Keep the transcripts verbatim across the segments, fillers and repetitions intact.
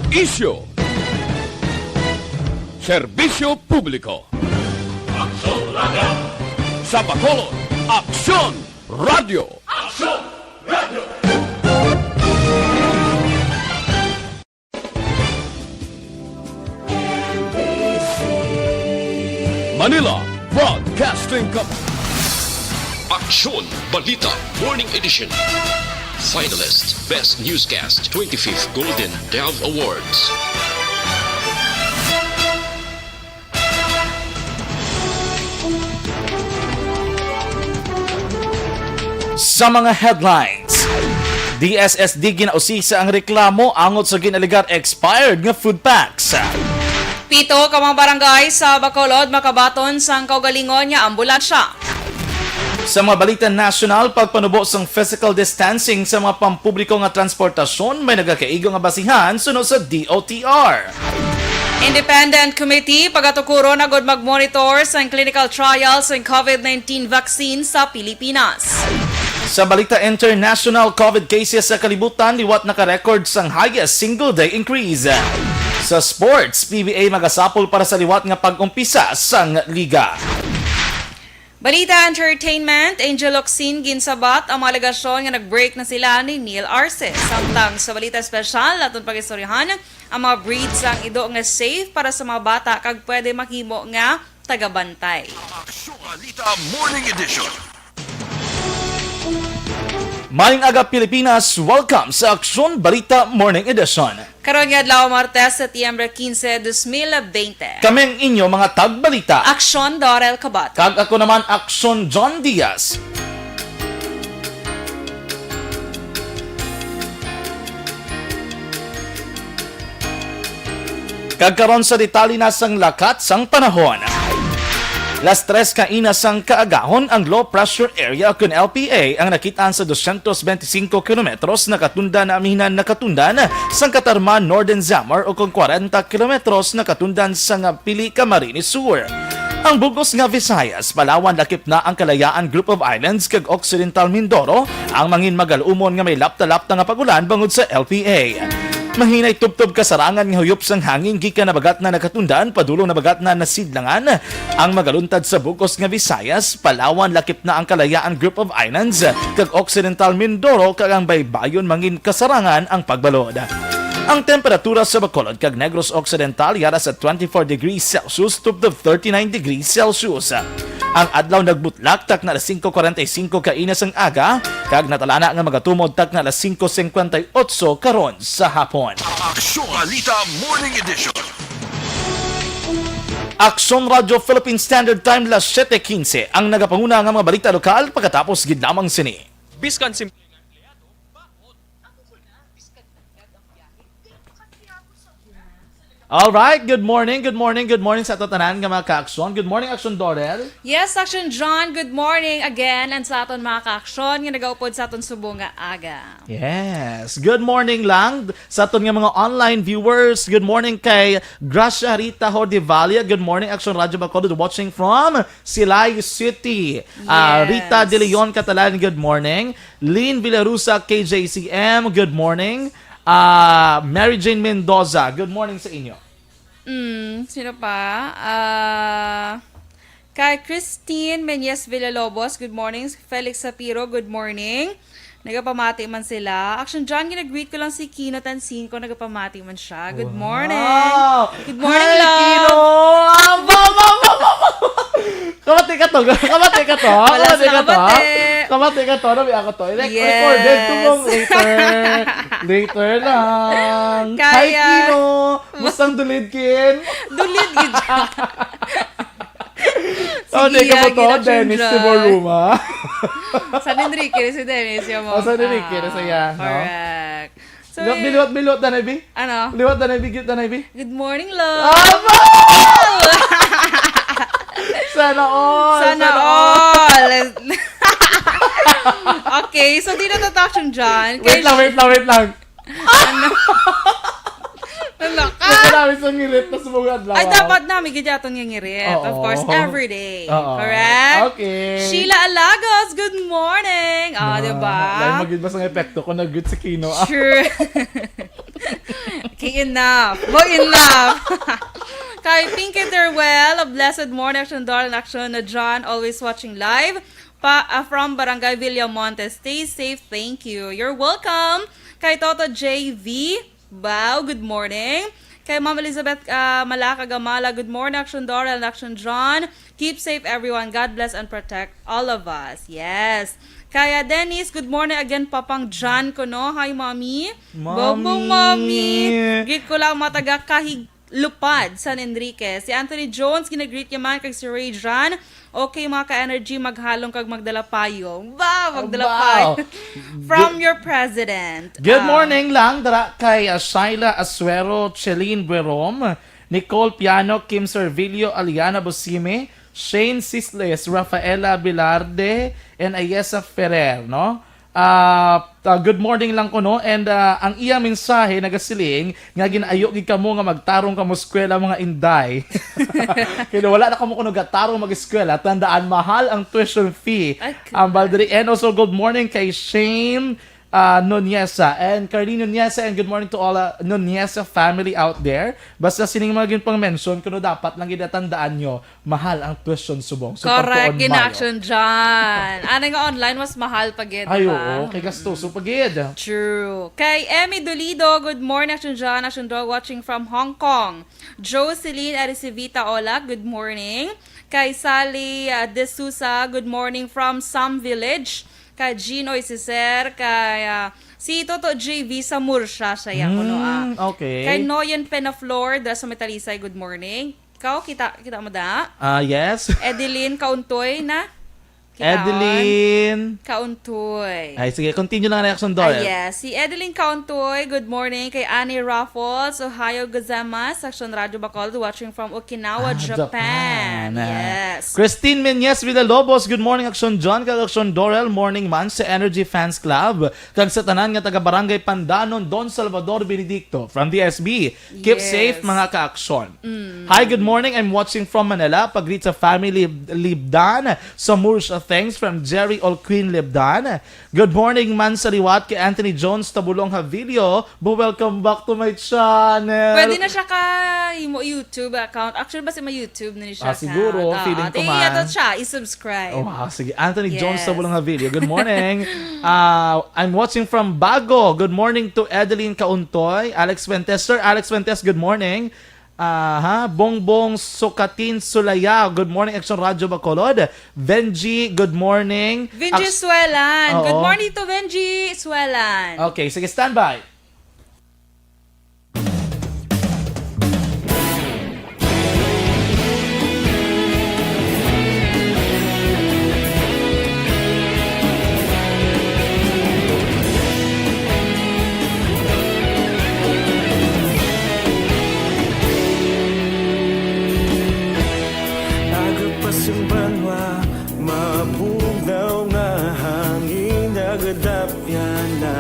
Isyu. Serbisyo publiko. Aksyon Radio. Sa Bacolod, Aksyon Radio. Aksyon Radio. Manila Broadcasting Company. Aksyon Balita Morning Edition. Finalist, Best Newscast, twenty-fifth Golden Dove Awards. Sa mga headlines, D S S D ginausisa ang reklamo angot sa ginalegar expired nga food packs. Pito ka mga barangay sa Bacolod makabaton sang kaugalingon nga ambulansya. Sa mga balita nasyonal, pagpanubo sang physical distancing sa mga pampubliko nga transportasyon may nagakaigo nga basihan suno sa D O T R. Independent Committee pagatukuron agud mag-monitor sang clinical trial sang COVID nineteen vaccine sa Pilipinas. Sa balita international, COVID cases sa kalibutan liwat naka-record sang highest single day increase. Sa sports, P B A magasapol para sa liwat nga pag-umpisa sang liga. Balita entertainment, Angel Locsin ginsabat ang mga alegasyon nga nag-break na sila ni Neil Arce. Samtang sa balita espesyal, aton pag-istoryahan ang mga breed sang ido nga safe para sa mga bata kag pwede mahimo nga tagabantay. Aksyon Balita Morning Edition. Maayong aga, Pilipinas. Welcome sa Aksyon Balita Morning Edition. Karon nga adlaw, Martes, Setyembre quince, dos mil veinte. Kami ang inyo mga tagbalita. Aksyon Dorel Cabot. Kag ako naman, Aksyon John Diaz. Kag karon sa detalye na sang lakat sang panahon. Las tres kaina sang kaagahon, ang low pressure area, kun L P A, ang nakit-an sa dosyentos benti singko kilometros nakatundan na amihinan nakatundan sang Catarman, Northern Samar, o kon kwarenta kilometros nakatundan sang Pili, Camarines Sur. Ang bug-os nga Visayas, Palawan, lakip na ang Kalayaan Group of Islands kag Occidental Mindoro ang mangin magaluumon nga may lapta-lapta nga pag-ulan bangod sa L P A. Mahinay tubtob kasarangan nga huyop sang hangin gikan habagatnan nakatundan padulong habagatnan nasidlangan ang magaluntad sa bug-os nga Visayas, Palawan, lakip na ang Kalayaan Group of Islands kag Occidental Mindoro, kag ang baybayon mangin kasarangan ang pagbalod. Ang temperatura sa Bacolod kag Negros Occidental yara sa twenty-four degrees Celsius tubtob thirty-nine degrees Celsius. Ang adlaw nagbutlak takna alas singko kwarenta y singko kaina sang aga, kag natalana nga magatumod takna alas singko singkwenta y otso karon sa hapon. Aksyon Balita Morning Edition. Aksyon Radio Philippine Standard Time, las siete quince, ang nagapanguna nga mga balita lokal. Pagkatapos gid lamang sini. Biskan simple nga empleyado, baon. All right, good morning, good morning, good morning sa ato tanan nga mga ka-aksyon. Good morning, Aksyon Dorel. Yes, Aksyon John, good morning again, and sa aton mga ka-aksyon nga nagaupod sa aton subong nga aga. Yes, good morning lang sa aton nga mga online viewers. Good morning kay Gracia Rita Hordevalla. Good morning, Aksyon Radyo Bacolod, watching from Silay City. Ah, Rita Yes. De Leon Catalan, good morning. Lynn Villarusa, K J C M, good morning. Ah, Mary Jane Mendoza, good morning sa inyo. Mm, sino pa? Ah, kay Christine Menyes Villalobos, good morning. Felix Sapiro, good morning. Nagapamati man sila. Action John, gina-greet ko lang si Kino Tansin ko, nagapamati man siya. Good Wow. morning. Good morning, Hi, love. Kino! Ah, ba, ba, ba, ba, ba. Kamati ka to, kamati ka to, Wala kamati sila ka to, ha? kamati. Kamati ka to, nabi ako to. Like, Yes. recorded to mong later. Later lang. Hi, Kaya. Kino! Mustang dulid, Kin? Dulid, gid siya. Oh, Sige, di ka mo to, Gina Dennis Chandra. Timoruma. San Enrique, si Dennis, yung Oh, San Enrique, ah, siya, no? Correct. So, Liwat, eh, biliwat, biliwat, danay, bi? Ano? Liwat, danay, bi, cute, danay, bi? Good morning, love. Ah, ba? Sana all, Sana sana all. all. Okay, so di na to action dyan. Wait Kay lang, wait lang, wait lang. Ano? Ano ka? Wala namin sa ngirit na sumugad lang. Ay, dapat namin gidyaton nga ngirit. Oo. Of course, every day. Oo. Correct? Okay. Sheila Alagos, good morning. Ah, di ba? Dahil magid ba sa epekto ko, nag-greet si Kino, ah. Sure. Okay, enough. Boy, enough. Kay Pinky Teruel, a blessed morning, Action Doll and Action na John, always watching live. Pa, ah, from Barangay Villamonte. Stay safe. Thank you. You're welcome. Kay Toto J V, Bao, good morning. Kay Ma'am Elizabeth, ah, Malaka Gamala, good morning, Action Doll and Action John. Keep safe, everyone. God bless and protect all of us. Yes. Kaya Dennis, good morning again, Papang John ko, no? Hi, Mommy. Bongbong, Mommy. Mommy. Greet ko lang mga taga Kahig Lupad, San Enrique. Si Anthony Jones, ginagreet niya man kag si Ray John. Okay, mga ka-energy, maghalong kag magdala payong. Ba, magdala Wow. payong. From Good your president. Good Ah. morning lang, dara kay, ah, Shaila Asuero, Cheline Buerom, Nicole Piano, Kim Servilio, Aliana Busime, Shane Sisles, Rafaela Velarde, and Ayesa Ferrer, no? Ah, ah, good morning lang ko, no? And, ah, ang iya mensahe nagasiling nga ginayo gid kamo nga magtarong kamo eskwela, mga inday. Kaya wala na kamo kuno gatarong mag-eskwela, tandaan, mahal ang tuition fee. Ay, Ang baldri. And also, good morning kay Shane, ah, Nuneza and Carlene Nuneza, and good morning to all, ah, Nuneza family out there. Basta sining mga ginpang-mention, kuno dapat lang gid tandaan nyo, mahal ang tuition subong. So, Correct, pagtuon in mayo. action dyan. Ano nga online, mas mahal pa gid, Ay, di ba? oo, kay gastoso pa gid. True. Kay Emmy Dolido, good morning, Action John, Action Dog, watching from Hong Kong. Jocelyn Aricivita Ola, good morning. Kay Sally, uh, De Souza, good morning from Sam Village. Kay Ginoy Cesar, kay, uh, si Toto J V sa Murcia, siya ya kuno, ah. Mm, okay. Kay Noyen Penaflor, da sa Metalisay, good morning. Ikaw, kita, kita mo da? Ah, yes. Edeline Kauntoy na? Kitaon? Edeline. Kauntoy. Ay, sige, continue lang ang reaction, Dol. Ah, yes. Si Edeline Kauntoy, good morning. Kay Annie Raffles, Ohayou gozaimasu, Action Radio Bacolod, watching from Okinawa, Ah, Japan. Japan. Ah. Yes. Christine Menyes Villalobos, good morning, Action John, kag Action Dorel, morning man sa Energy Fans Club, kag sa tanan nga taga Barangay Pandanon, Don Salvador Benedicto, from D S B. Keep Yes. safe, mga ka-action. Mm. Hi, good morning. I'm watching from Manila. Pagreet sa family Lib-, Libdan. Sa Murcia, thanks from Jerry Olquin Libdan. Good morning man sa liwat kay Anthony Jones Tabulong Havilio. Bo, welcome back to my channel. Pwede na siya ka imo YouTube account. Actually, basi may YouTube na ni siya Ah, ka. siguro, Ah, feeling ko di, man. ato siya, i-subscribe. Oh, ah, sige. Anthony Jones Yes. Tabulong Havilio. Good morning. Ah, I'm watching from Bago. Good morning to Adeline Kauntoy, Alex Fuentes. Sir Alex Fuentes, good morning. Aha, Bongbong Sukatin Sulaya. Good morning, Action Radio Bacolod. Venji, good morning. Venji Aks- Suelan. Good Oo. morning to Venji Suelan. Okay, sige, standby. Aga pa sing banwa, mabugnaw nga hangin, nagadapyan na.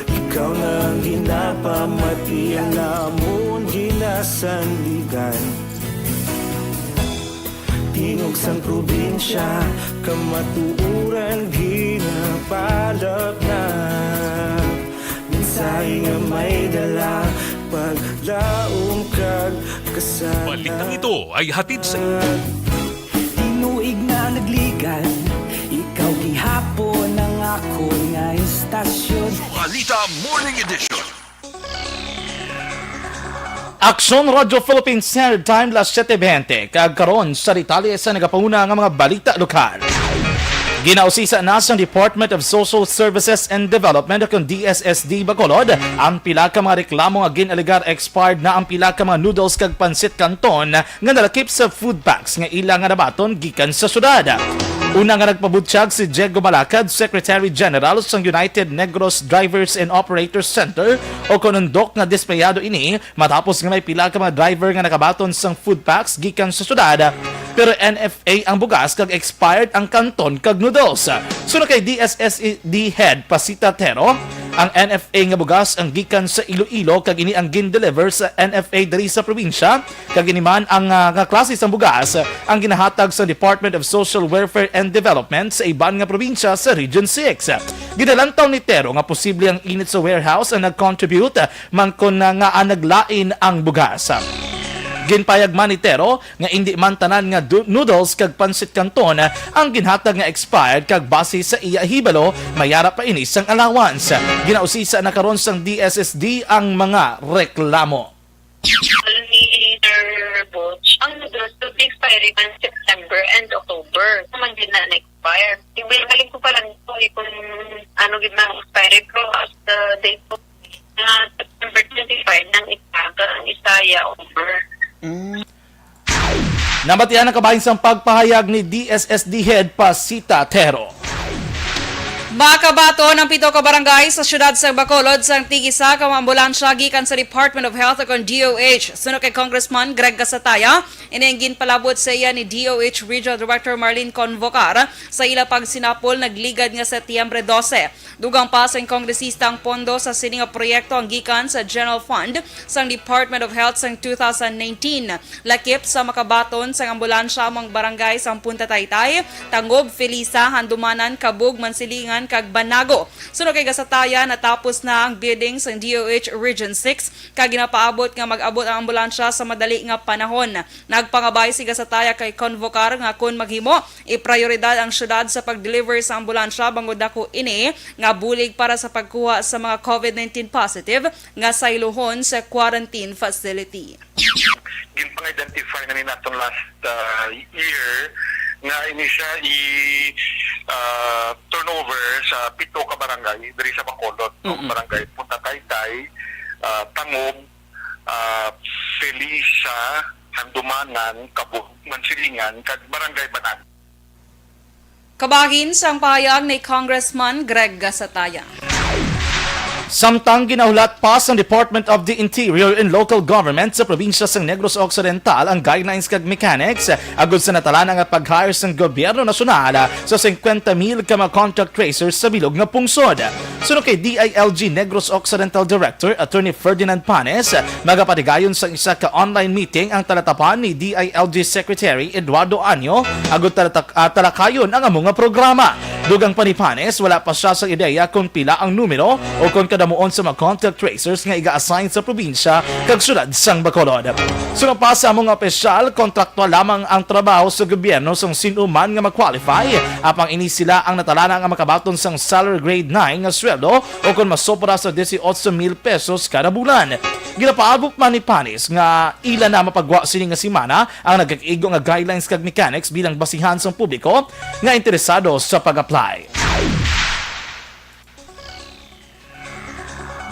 Ikaw na ang ginapamati, ang namon ginasandigan. Tingog sang probinsya, kamatuoran ginapalapnap. Mensahe nga may dala, paglaom kag kasala. Balitang ito ay hatid sa Tinuig na nagligan, ikaw gihapon ang akon nga istasyon. Balita Morning Edition. Aksyon Radio Philippines Standard Time, las siete veinte. Kag karon sa detalye sa nagapauna nga mga balita lokal. Ginausisa na sang Department of Social Services and Development, o kon D S S D Bacolod, ang pila ka mga reklamo nga gin-alegar expired na ang pila ka mga noodles kag pansit kanton nga nalakip sa food packs nga ila nga nabaton gikan sa syudad. Una nga nagpabutyag si Diego Malacad, Secretary General sang United Negros Drivers and Operators Center, o kon undok nga displayado ini matapos nga may pila ka mga driver nga nakabaton sang food packs gikan sa syudad. Pero N F A ang bugas kag expired ang kanton kag noodles. Suno kay D S S D Head Pasita Tero, Ang N F A nga bugas ang gikan sa Iloilo, kag ini ang gin-deliver sa N F A diri sa probinsya, kag ini man ang, ah, nga klase sang bugas ang ginahatag sa Department of Social Welfare and Development sa iban nga probinsya sa Region six. Ginalantaw ni Tero nga posible ang init sa warehouse ang nag-contribute, man kon, ah, ngaa naglain ang bugas. Ginpayag man ni Tero nga indi man tanan nga du-, noodles kag pansit canton ang ginhatag nga expired, kag base sa iya hibalo, may ara pa ini sang allowance. Ginausisa na karon sang D S S D ang mga reklamo. Ni Sir Butch, ang noodles will be expiring on September and October. Naman din na na-expire. Ibalik ko pa lang ito eh, kung ano gid na expiry, pero as the date of na September twenty-five nang itaga ang Isaya over. Nabatian ang kabahin sang pagpahayag ni D S S D Head Pasita Tero. Makabaton ang pito ka barangay sa siyudad sa Bacolod sang tig-isa ka mga ambulansya gikan sa Department of Health o kon D O H. Suno kay Congressman Greg Gasataya, ini ang ginpalabot sa iya ni D O H Regional Director Marlene Convocar sa ila pagsinapol nagligad nga Setyembre dose. Dugang pa sang kongresista, ang pondo sa sini nga proyekto ang gikan sa General Fund sang Department of Health sang two thousand nineteen. Lakip sa makabaton sang ambulansya ang mga barangay sang Punta Taytay, Tangob, Felisa, Handumanan, Kabug, Mansilingan, kag Banago. Suno kay Gasataya, natapos na ang bidding sang D O H Region six, kag ginapaabot nga mag-abot ang ambulansya sa madali nga panahon. Nagpangabay si Gasataya kay Convocar nga kon maghimo, iprioridad ang syudad sa pag-deliver sa ambulansya bangod dako ini nga bulig para sa pagkuha sa mga COVID nineteen positive nga sayluhon sa quarantine facility. Ginpang-identify na ni naton last, ah, year nga ini siya i, ah, turnover sa pito ka barangay diri sa Bacolod, no? Mm-mm. Barangay Punta Taytay, ah, Tangob, ah, Felisa, Handumanan, Kabug, Mansilingan, kag Barangay Banan. Kabahin sang pahayag ni Congressman Greg Gasataya. Samtang ginahulat pa sang Department of the Interior and Local Government sa probinsya sang Negros Occidental ang guidelines kag mechanics agud sa natalana nga pag-hire sang gobyerno nasyonal sa singkwenta mil ka mga contact tracers sa bilog nga pungsod. Suno kay D I L G Negros Occidental Director Attorney Ferdinand Panes, magapatigayon sang isa ka online meeting ang talatapan ni D I L G Secretary Eduardo Anyo agud talatak-, ah, talakayon ang amo nga programa. Dugang pa ni Panes, wala pa siya sang ideya kon pila ang numero o kon kadamuon sa mga contact tracers nga iga-assign sa probinsya kag syudad sang Bacolod. Suno pa sa amo nga opisyal, kontraktual lamang ang trabaho sa gobyerno sang sin-o man nga ma-qualify, apang ini sila ang natalana nga makabaton sang salary grade nine nga sweldo o kon masobra sa dieciocho mil pesos kada bulan. Ginapaabot man ni Panes nga ila na mapagwa sini nga semana ang nagakaigo nga guidelines kag mechanics bilang basihan sang publiko nga interesado sa pag-apply.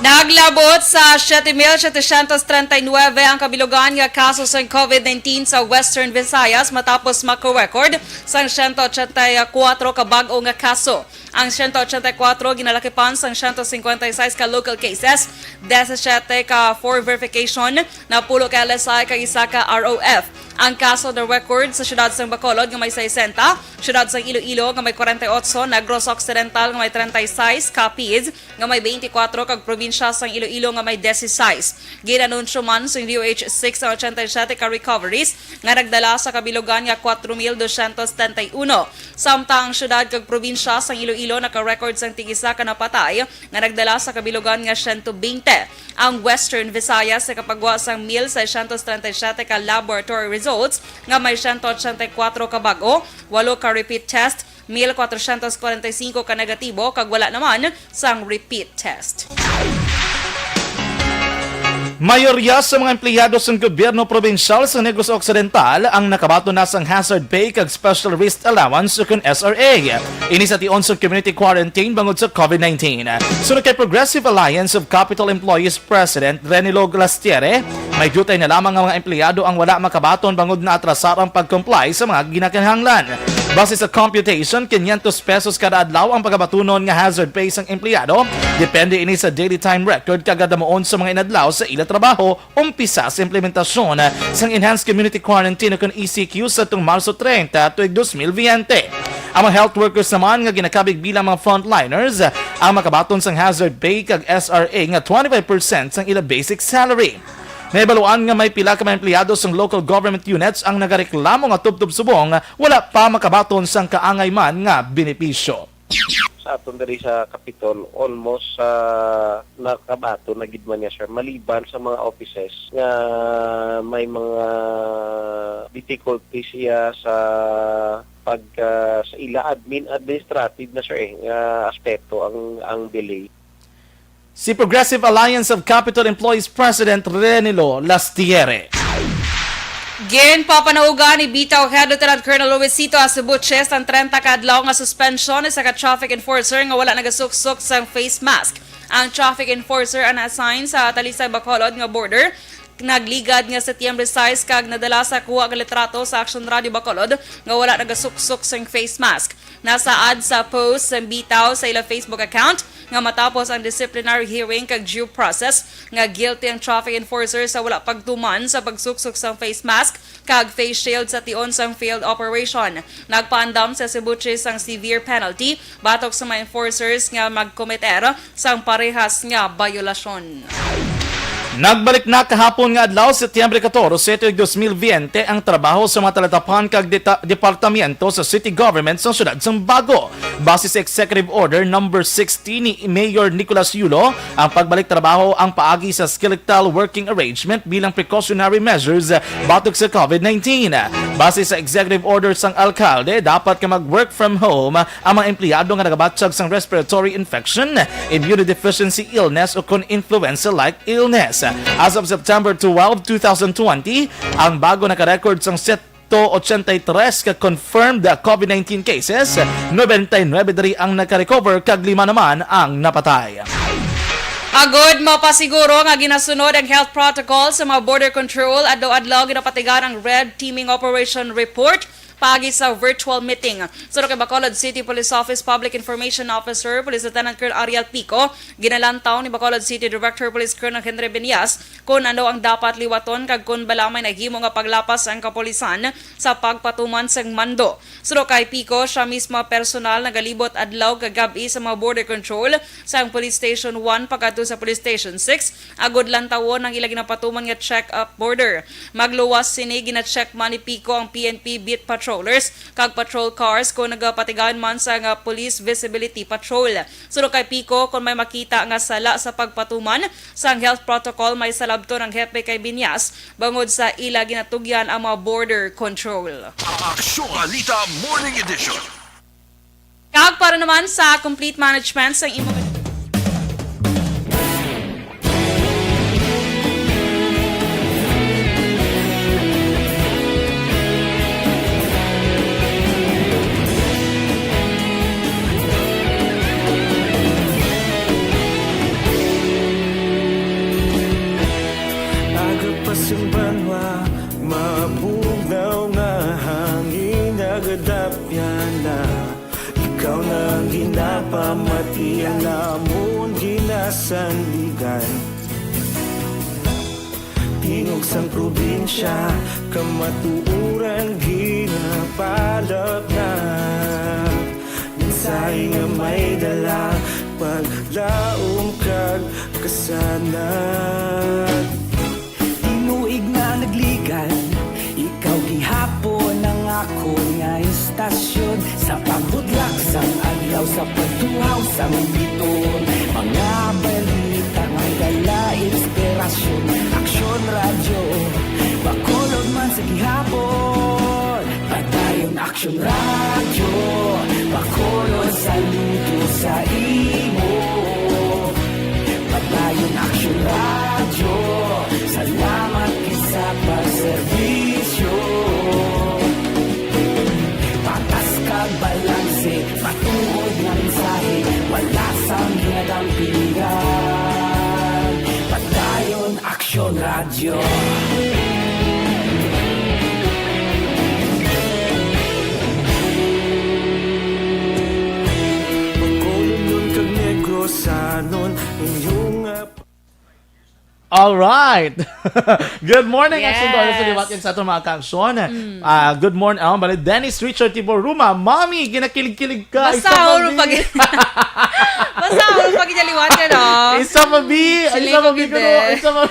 Naglabot sa siete mil setecientos treinta y nueve ang kabilugan nga kaso sang COVID nineteen sa Western Visayas matapos maka-record sang siyento ochenta y kuwatro ka bag-o nga kaso. Ang siyento ochenta y kuwatro ginalakipan sang siyento singkwenta y seis ka local cases, disisiete ka for verification, napulo ka L S I kag isa ka R O F. Ang kaso na-record sa siyudad sang Bacolod nga may sesenta, siyudad sang Iloilo nga may kwarenta y otso, Negros Occidental nga may treinta y seis, Capiz nga may beintikwatro, kag probinsya sang Iloilo nga may dieciséis. Ginanunsyo man sang D O H six ang ochenta y siete ka recoveries nga nagdala sa kabilugan nga kuwatro mil dosyentos setenta y uno. Samtang ang siyudad kag probinsya sang Iloilo naka-record sang tig-isa ka napatay nga nagdala sa kabilugan nga siyento bente. Ang Western Visayas nakapagwa sang mil seiscientos treinta y siete ka laboratory results nga may siyento ochenta y kuwatro ka bag-o, walo ka repeat test, mil kwatrocientos kwarenta y singko ka negatibo, kag wala naman sang repeat test. Mayorya sa mga empleyado sang gobyerno probinsyal sa Negros Occidental ang nakabaton na sang hazard pay kag special risk allowance ukon S R A. Ini sa tion sang community quarantine bangod sa COVID nineteen. Suno kay Progressive Alliance of Capitol Employees President Renilo Glastiere, may diutay na lamang nga mga empleyado ang wala makabaton bangod naatrasar ang pag-comply sa mga ginakinahanglan. Base sa computation, kinyentos pesos kada adlaw ang pagabatunon nga hazard pay sang empleyado. Depende ini sa daily time record kag kadamuon sa mga inadlaw sa ila trabaho umpisa sa implementasyon sang Enhanced Community Quarantine o kon E C Q sa tung Marso treinta tuig dos mil veinte. Ang mga health workers naman nga ginakabig bilang mga frontliners ang makabaton sang hazard pay kag S R A nga twenty-five percent sang ila basic salary. Nahibaluan nga may pila ka mga empleyado sang local government units ang nagareklamo nga tubtob subong wala pa makabaton sang kaangay man nga benepisyo. Sa aton diri sa Capitol, almost, ah, nakabaton na gid man niya, sir, maliban sa mga offices nga may mga difficulties iya sa pag, ah, sa ila admin, administrative na, sir, eh, nga aspeto ang, ang delay. Si Progressive Alliance of Capitol Employees President Renilo Lastiere. Ginpapanaugan ni Bitaw Head Lieutenant Colonel Luisito Acebuches ang treinta ka adlaw nga suspension sa ka traffic enforcer nga wala nagasuksok sang face mask. Ang traffic enforcer ang na-assign sa Talisay Bacolod nga border nagligad nga Setyembre sais kag nadala sa kuha nga litrato sa Action Radio Bacolod nga wala nagasuksok sang face mask. Nasaad sa post sang Bitaw sa ila Facebook account nga matapos ang disciplinary hearing kag due process nga guilty ang traffic enforcer sa wala pagtuman sa pagsuksok sang face mask kag face shield sa tion sang failed operation. Nagpaandam sa Cebuche sang severe penalty batok sa mga enforcers nga magkometer sang parehas nga bayolasyon. Nagbalik na kahapon nga adlaw, Setyembre katorse, tuig dos mil biyente, ang trabaho sa mga talatapan kag deta-, departamento sa city government sa siyudad sang Bago. Base sa Executive Order Number sixty ni Mayor Nicolas Yulo, ang pagbalik trabaho ang paagi sa skeletal working arrangement bilang precautionary measures batok sa covid nineteen. Base sa Executive Order sang alkalde, dapat nga mag-work from home ang mga empleyado nga nagabatyag sang respiratory infection, immunodeficiency illness, o kon influenza-like illness. As of September twelve, two thousand twenty, ang Bago naka-record sang sento ochenta y tres ka confirmed covid nineteen cases, noventa y nuebe diri ang naka-recover kag lima naman ang napatay. Agod mapasiguro nga ginasunod ang health protocol sa mga border control, adlaw-adlaw ginapatigan ang Red Teaming Operation Report paagi sa virtual meeting. Suno kay Bacolod City Police Office Public Information Officer, Police Lieutenant Colonel Ariel Pico, ginalantaw ni Bacolod City Director Police Colonel Henry Benias kung ano ang dapat liwaton kag kung bala may naghimo nga paglapas ang kapulisan sa pagpatuman sang mando. Suno kay Pico, siya mismo personal nagalibot adlaw kag gab-i sa mga border control sang Police Station one pagkadto sa Police Station six, agod lantawon ang ila ginapatuman nga check-up border. Magluwas sini, gina-check man ni Pico ang P N P beat patrollers kag patrol cars kon nagapatigayon man sa nga police visibility patrol. Suno kay Pico, kon may makita nga sala sa pagpatuman sang health protocol, may salabton ang hepe kay Binyas bangod sa ila ginatugyan ang mga border control. Aksyon Balita Morning Edition. Kag para naman sa complete management sang imong Aga pa sang banwa, mabugnaw nga hangin, nagadapyan na. Ikaw na ang ginapamati, ang namon ginasandigan. Tingog sang probinsya, kamatuoran ginapalapnap. Mensahe nga may dala, paglaom kag kasanag. Tinuig nga nagligan, ikaw gihapon ang akon nga istasyon. Sa pagbudlak sang adlaw, sa pagtuhaw sang biton, mga balita nga dala inspirasyon. Aksyon Radyo, Bacolod man sa gihapon. Padayon Aksyon Radyo, Bacolod, saludo sa imo. Padayon Aksyon Radyo, salamat gid sa pagserbisyo. Patas kag balanse, matuod nga mensahe, wala sang ginadampingan. Padayon Aksyon Radyo. Bacolodnon kag Negrosanon, inyong, ah, All right. Good morning, Action Yes. Dollars. Sa liwat yan sa atong mga kaaksyon. Ah, good morning. Oh, bali, Dennis Richard Tiboruma. Mommy, ginakilig-kilig ka. Isa Basahon mo pa pag-, basahon mo pag-, liwat yan, oh. Isa pa, B. Isa pa, B, ko, no? Isa pa.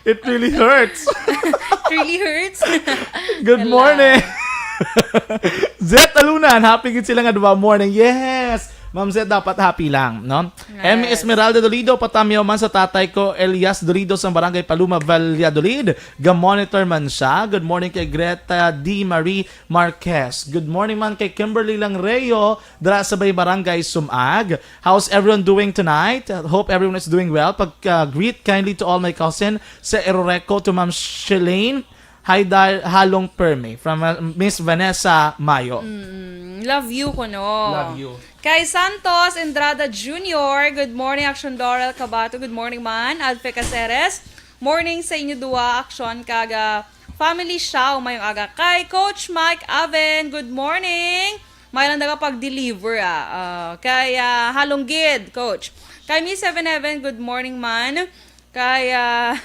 It really hurts. It really hurts. Good Hala. morning. Zet Alunan, happy gid sila nga duha morning. Yes. Ma'am Zet, dapat happy lang, no? Yes. M Esmeralda Dolido, patamiyaw man sa tatay ko, Elias Dolido, sa Barangay Paluma, Valladolid. Ga-monitor man siya. Good morning kay Greta D. Marie Marquez. Good morning man kay Kimberly Langreo, dira sa may Barangay Sumag. How's everyone doing tonight? Hope everyone is doing well. Pag, uh, greet kindly to all my cousin sa Eroreco, to Ma'am Shelane. Hi, Dal-, Halong Perme from, uh, Miss Vanessa Mayo. Mm, love you, kuno. Love you. Kay Santos Endrada Junior, good morning, Action Doral Cabato. Good morning man, Alfe Caceres. Morning sa inyo duha, Action, kag, ah, family show. Mayong aga kay Coach Mike Aven. Good morning. May lang nagapag-deliver, ah. Ah, kay, ah, Halong Gid, Coach. Kay Miss Seven Heaven, good morning man. Kay, ah,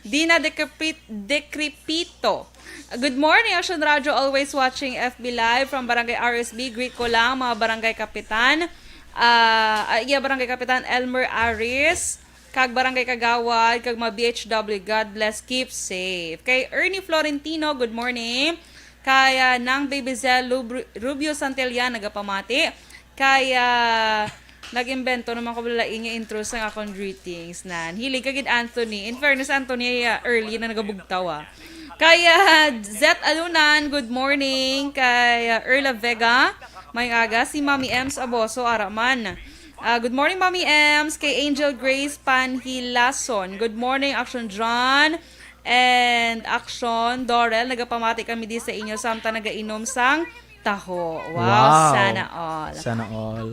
Dina Decrepit-, Decrepito. Good morning, Action Radio. Always watching F B Live from Barangay R S B. Greet ko lang, mga barangay kapitan. Ah, ah, iya, Barangay Kapitan Elmer Aris, kag Barangay Kagawad, kag mga B H W. God bless, keep safe. Kay Ernie Florentino, good morning. Kay, ah, Nang Baby Zel Lub-, Rubio Santillan, nagapamati. Kay, ah, nag-imbento naman ko lain nga intro sa akong greetings. Nan, hilig ka gid, Anthony. In fairness, Anthony, ah, early na nagabugtaw, ah. Kay, ah, Zet Alunan, good morning. Kay, ah, Erla Vega, may aga. Si Mami Ems Aboso, ara man. Ah, good morning, Mami Ems. Kay Angel Grace Panhilason, good morning, Action John. And Action, Dorel, nagapamati kami di sa inyo samtang nagainom sang taho. Wow, Wow. sana all. Sana all.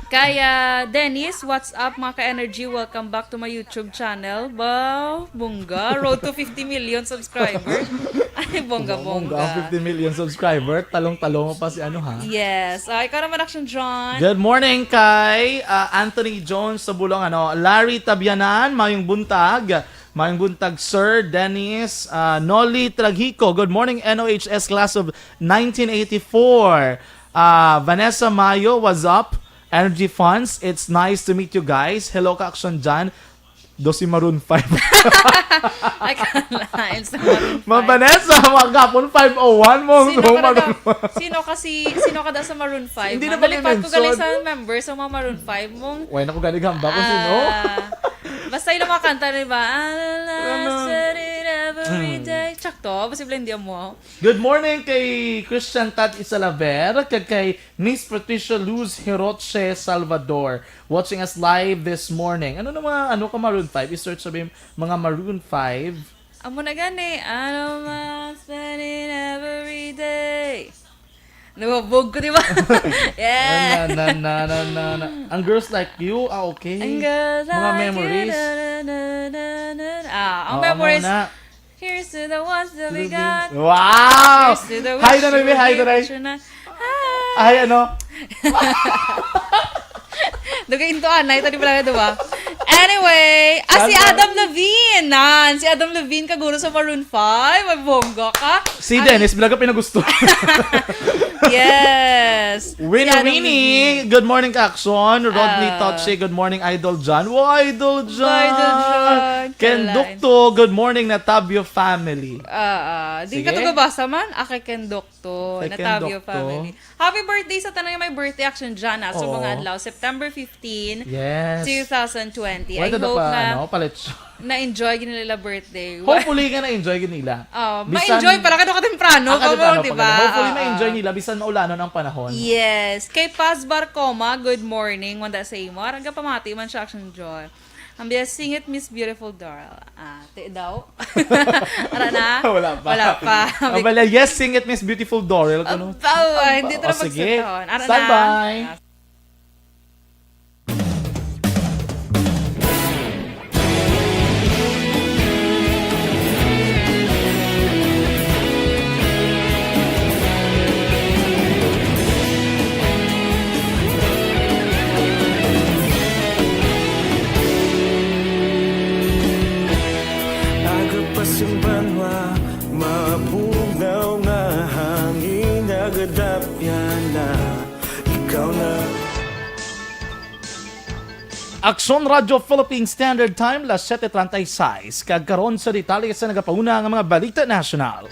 Kaya, Dennis, what's up, mga ka-energy? Welcome back to my YouTube channel. Wow, bongga. Road to fifty million subscribers. Ay, bongga, Bongga, bongga. fifty million subscriber. Talong-talong pa si ano, ha? Yes. Ah, ikaw naman, Action John. Good morning kay, ah, Anthony Jones sa Bulong, ano, Larry Tabianan, mayong buntag. Mayong buntag, Sir Dennis. Ah, Nolly Tragico, good morning, N O H S class of nineteen eighty-four. Ah, Vanessa Mayo, what's up? Energy Funds, it's nice to meet you guys. Hello, Kaaksyon Jan. Do si Maroon five. Ay, kalain sa Maroon Ma five. Vanessa, magkapon five oh one mo. Sino So, ka na Maroon daw? Sino kasi, sino ka daw sa Maroon five? Hindi na Nalipat ko gali mag-mention. Sa member sa mga Maroon five mong Why na ko gani gamba kung sino? Ah, basta yung mga kanta, di ba? Ah, la, la, Ano? Said it every Hmm. day. Tsakto, posible hindi mo. Good morning kay Christian Tad Isalaver, kag kay Miss Patricia Luz Hiroche Salvador, watching us live this morning. Ano na mga, ano ka, Maroon five? I-search sabi yung mga Maroon five. Amo na gani, ano, ma, spending every day. Nababog ko, di ba? Yeah. Na, na, na, na, na, na. Ang Girls Like You, ah, okay. Ang girls Mga like you, memories. Na, na, na, na, na, na. Ah, ang Oo, memories. Muna. Here's to the ones that we got. Wow! Here's to the Hi, wish Nanay, you hi, were Nanay. Here, Hi. Ay, ano? Dugay into anay, tadi pala na, diba? Anyway, ah, si Sana. Adam Levine. Nan, si Adam Levine, kaguro sa Maroon five. Ay, bongga ka. Si Ay. Dennis, bilaga pinagusto. Yes. Winnie, Si Adam Winnie, Levine. Good morning, Kaaksyon. Rodney Ah. Toche, good morning, Idol John. Wow, Idol John. Idol John. Ken Kalaan. Dukto, good morning, Natavio family. Ah, ah. Di Sige. Ka to gabasa man? Ah, kay Ken Dukto, Kay Ken Natavio Dukto. Family. Happy birthday sa tanan nga may birthday, Action John, ah, sa Oo. Mga adlaw, September fifteen, Yes. two thousand twenty. Wala I na hope pa, na ano, palit siya. Na-enjoy gid nila birthday. Hopefully nga na-enjoy gid nila. Oh, Bisan ma-enjoy pala ka doon katemprano, Ah, katemprano kamo, di pa ba? Hopefully Oo. ma-enjoy nila bisan maulanon ang panahon. Yes. Kay Paz Barcoma, good morning. Wanda sa imo. Arang ka pamati man siya, Action Joy. Ang biya, sing it, Miss Beautiful Doral. Ah, ti daw. Ara na? Wala pa. Wala pa. Ang bala, yes, sing it, Miss Beautiful Doral. Kuno? Abaw, ah, hindi Oh, talaga sige. Magsunod. Ara Stand na. By. Ah, Simbanwa, mapunaw nga hangin, nagadapya na. Ikaw na. Aksyon Radyo Philippine Standard Time, las siete treinta y seis. Kag karon sa detalye sa nagapauna nga mga balita nasyonal.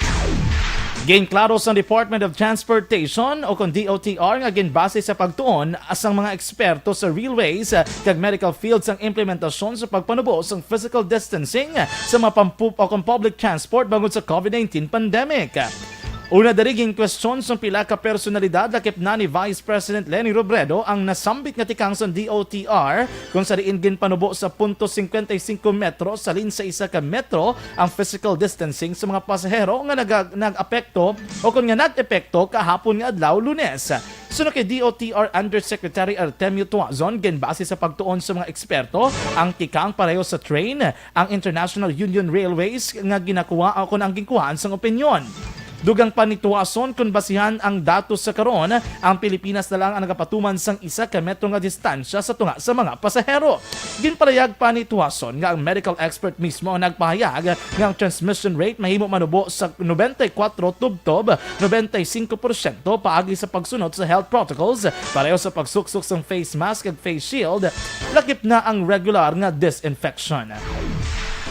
Ginklaro sang Department of Transportation o kon D O T R nga ginbase sa pagtuon sang mga eksperto sa railways, ah, kag medical field sang implementasyon sa pagpanubo sang physical distancing sa mga pampu-, o kon public transport bangod sa COVID nineteen pandemic. Una diri, ginkwestiyon sang pila ka personalidad, lakip na ni Vice President Leni Robredo ang nasambit nga tikang sang D O T R, kung sa diin ginpanubo sa punto singkwenta y singko metro sa lin sa isa ka metro ang physical distancing sa mga pasahero nga naga-, nag-apekto o kon nga nag-epekto kahapon nga adlaw, Lunes. Suno kay D O T R Undersecretary Artemio Tuazon, ginbase sa pagtuon sa mga eksperto, ang tikang pareho sa train, ang International Union Railways nga ginakuha o kon ang ginkuhaan sang opinyon. Dugang pa ni Tuazon, kon basihan ang datos sa karon, ang Pilipinas na lang ang nagapatuman sang isa ka metro nga distansya sa tunga sa mga pasahero. Ginpalayag pa ni Tuazon nga ang medical expert mismo ang nagpahayag nga ang transmission rate mahimo manubo sa nobenta y kuwatro tubtob nobenta y singko porsyento paagi sa pagsunod sa health protocols, pareho sa pagsuksok sang face mask kag face shield, lakip na ang regular nga disinfection.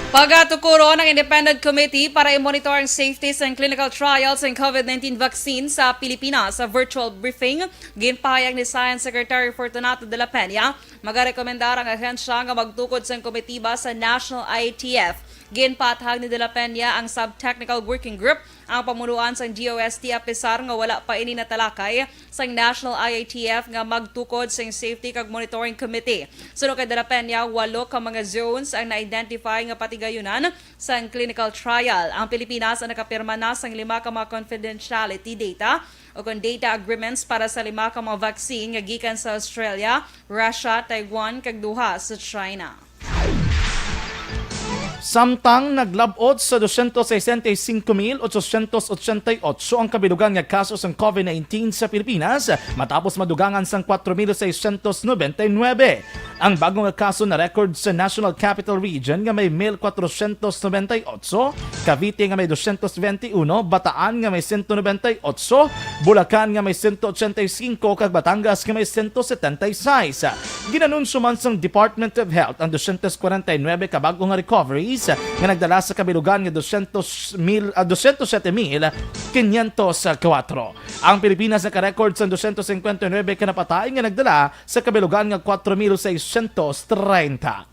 Pagatukuron ang Independent Committee para i-monitor ang safety sang clinical trial sang COVID nineteen vaccine sa Pilipinas. Sa virtual briefing, ginpahayag ni Science Secretary Fortunato de la Peña, magarekomendar ang ahensya nga magtukod sang komitiba sa National I A T F. Ginpaathag ni de la Peña ang Sub-Technical Working Group, ang pamunuan sang D O S T, apisar nga wala pa ini natalakay sang National I A T F nga magtukod sang Safety kag Monitoring Committee. Suno kay de la Peña, walo ka mga zones ang na-identify nga patigayunan sang clinical trial. Ang Pilipinas ang nakapirma na sang lima ka mga confidentiality data o kon data agreements para sa lima ka mga vaccine nga gikan sa Australia, Russia, Taiwan, kag duha sa China. Samtang naglab-ot sa dosyentos sesenta y singko mil ochosyentos ochenta y otso ang kabilugan nga kaso sang COVID nineteen sa Pilipinas, matapos madugangan sang kwatro mil seiscientos noventa y nuebe. Ang bag-o nga kaso na-record sa National Capital Region nga may mil kwatrosyentos noventa y otso, Cavite nga may dosyentos benti uno, Bataan nga may sento nobenta y otso, Bulacan nga may sento ochenta y singko, kag Batangas nga may sento setenta y seis. Ginanunsyo man sang Department of Health ang dosyentos kwarenta y nuebe ka bag-o nga recoveries nga nagdala sa kabilugan nga dosyentos mil, ah, dosyentos siyete mil kinyentos kuwatro. Ang Pilipinas naka-record sang dosyentos singkwenta y nuebe ka napatay nga nagdala sa kabilugan nga kwatro mil seiscientos treinta.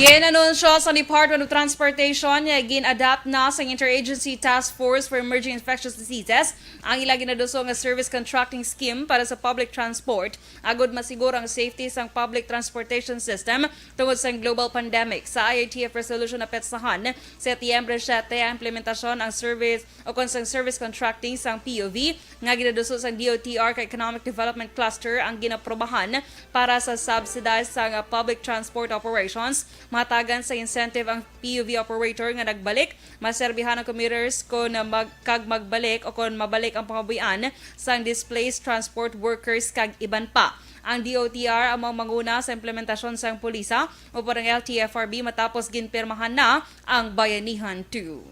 Ginanunsyo sa Department of Transportation nga gin-adapt na sang Interagency Task Force for Emerging Infectious Diseases ang ila ginaduso nga service contracting scheme para sa public transport agud masiguro ang safety sang public transportation system tungod sang global pandemic. Sa I A T F resolution na petsahan, Setyembre siete, ang implementasyon ang service o kon sang service contracting sang P U V nga ginaduso sang D O T R kag Economic Development Cluster ang ginaprobahan para sa subsidize sang public transport operations. Mahatagan sa incentive ang P U V operator nga nagbalik, maserbihan ang commuters kon mag-, kag magbalik o kon mabalik ang pangabuhian sang displaced transport workers kag iban pa. Ang D O T R amo ang manguna sa implementasyon sang pulisa upod ang L T F R B matapos ginpirmahan na ang Bayanihan two.